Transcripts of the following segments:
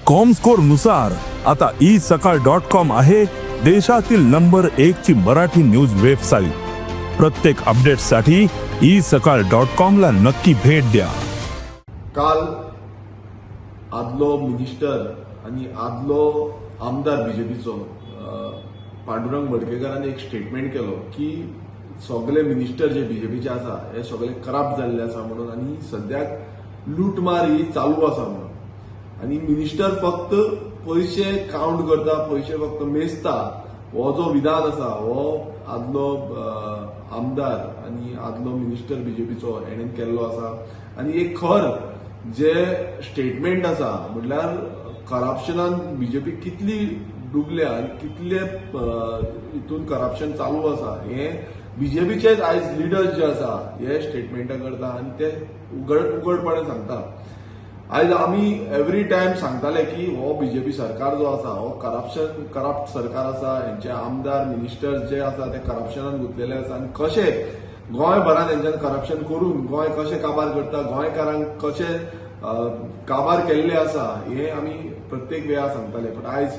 Comscore नुसार आता E सकाळ .कॉम आहे देशातील नंबर एक ची मराठी न्यूज वेबसाईट. प्रत्येक अपडेटसाठी ई सकाळ .कॉम ला नक्की भेट द्या. काल आदलो मिनिस्टर आनी आदलो आमदार बीजेपीचो पांडुरंग मडकयकारान एक स्टेटमेंट केलो की सगळे मिनिस्टर जे बीजेपीचे आसा हे सगळे करप्ट जाल्ले आसा म्हणून आनी सद्याक लुटमार ही चालू आसा म्हणून आनी मिनिस्टर फक्त पयशे काउंट करता, पयशे फक्त मेजता. हो जो विधान आसा हो आदलो आमदार आनी आदलो मिनिस्टर बीजेपीचो हेणेन केल्लो आसा. आनी एक खर जे स्टेटमेंट आसा, म्हटल्यार करप्शनान बीजेपी कितली डुबल्या आनी कितले हितून करप्शन चालू आसा हें बीजेपीचेच आयज लिडर्स जे आसा हे स्टेटमेंटां करता आनी ते उघडपणे सांगता. आयज आमी एवरी टायम सांगताले की हो बीजेपी सरकार जो आसा हो करप्ट सरकार आसा. हेंचे आमदार, मिनिस्टर्स जे आसा ते करप्शनान गुंतलेले आसा आनी कशे गोंयभरान हेंच्यान करप्शन करून गोंय कशें काबार करता, गोंयकारांक कशें काबार केल्ले आसा हे आमी प्रत्येक वेळार सांगताले. पण आयज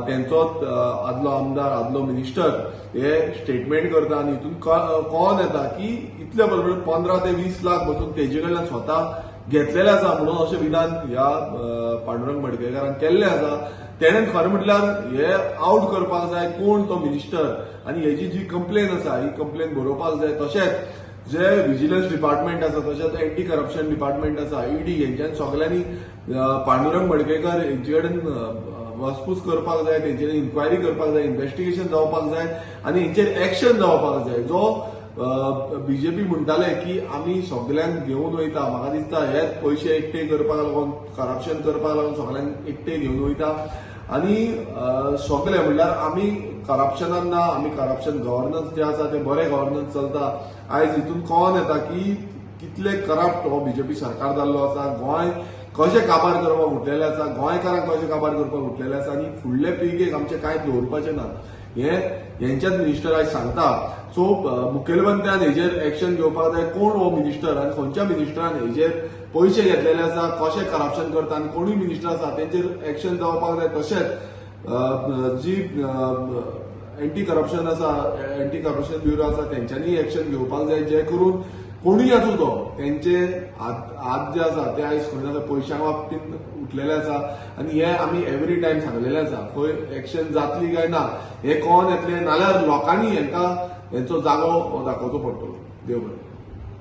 तेंचोच आदलो आमदार, आदलो मिनिस्टर हे स्टेटमेंट करता आनी हितून कळोन येता की इतले बरोबर 15 ते 20 लाख बसून तेजे कडल्यान स्वता घेतलेले आसा म्हणून अशें विधान ह्या पांडुरंग मडकयकारान केल्लें आसा. तेणेन खरें म्हटल्यार हे आवट करपाक जाय कोण तो मिनिस्टर आनी हेजी जी कंप्लेन आसा ही कंप्लेन बरोवपाक जाय. तशेंच जे विजिलन्स डिपार्टमेंट आसा, तशेंच एंटी करप्शन डिपार्टमेंट आसा, ईडी, हेंच्यान सगल्यांनी पांडुरंग मडकयकर हेंचे कडेन वासपूस करपाक जाय, तेंचेर इन्क्वायरी करपाक जाय, इन्व्हेस्टिगेशन जावपाक जाय आनी हेंचेर एक्शन जावपाक जाय. जो बीजेपी म्हणटाले की आमी सगल्यांक घेवन वयता, म्हाका दिसता हेच पयशे एकटे करपाक लागून, करप्शन करपाक लागून सगल्यांक एकटे घेवन वयता. आनी सगळे म्हणल्यार आमी करप्शनान ना, आमी करप्शन गव्हर्नन्स जे आसा ते बरें गव्हर्नन्स चलता. आयज हितून कळोन येता की कितले करप्ट हो बीजेपी सरकार जाल्लो आसा, गोंय कशें काबार करपाक उठलेले आसा, गोंयकारांक कशें काबार करपाक उठलेले आसा आनी फुडले पिळगेक आमचें कांय दवरपाचें ना हे हेंच्याच मिनिस्टर आयज सांगता. सो मुखेलमंत्र्यान हेजेर एक्शन घेवपाक जाय. कोण हो मिनिस्टर आनी खंयच्या मिनिस्टरान हेजेर पयशे घेतलेले आसा, कशें करप्शन करता आनी कोणूय मिनिस्टर आसा तेंचेर एक्शन जावपाक जाय. तशेंच जी एंटी करप्शन आसा, एंटी करप्शन ब्युरो आसा, तेंच्यांनी एक्शन घेवपाक जाय, जे करून कोणूय आसूं तो तेंचे हात हात जे आसा ते आयज खंय ना खंय पयशां बाबतींत उठलेले आसा. आनी हे आमी एवरी टायम सांगलेले आसा. खंय एक्शन जातली काय ना हे कळोन येतलें, नाल्यार लोकांनी हेंकां हेंचो जागो हो दाखोवचो पडटलो. देव बरें.